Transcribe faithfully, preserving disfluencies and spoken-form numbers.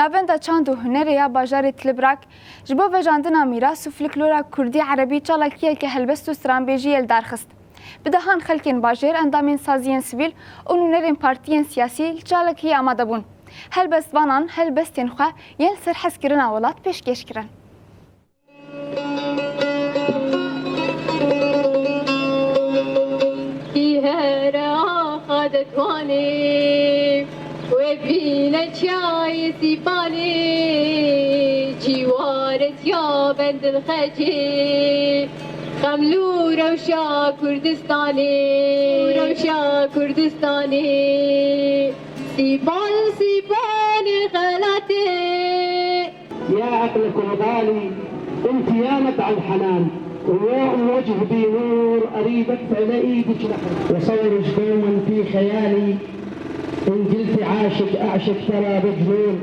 Navenda Çand û Hunerê ya bajarê Tilibrak ji bo vejandina mîras û folklora kurdî erebî çalakiyeke helbest û stranbêjî yê li dar xist. Bi dehan xelkên bajêr, endamên saziyên sivîl û nûnerên partiyên siyasî li çalakiyê amade bûn. Helbestvanan helbestên xwe yên li ser hezkirina welat pêşkêş kirin. Î here axa detwanê, wê bîne çiyayê Sîpanê, cîwaretiya bendil xecê, xem lû rewşa Kurdistanê, rewşa Kurdistanê, Sîpan, Sîpanê xelatê. يا عقل كوبالي، انت يا مطعم حنان، ويوم وجه بنور اريدك على ايدك لحن. وصورك دوما في خيالي، ان قلت عاشق اعشق ترى مجنون.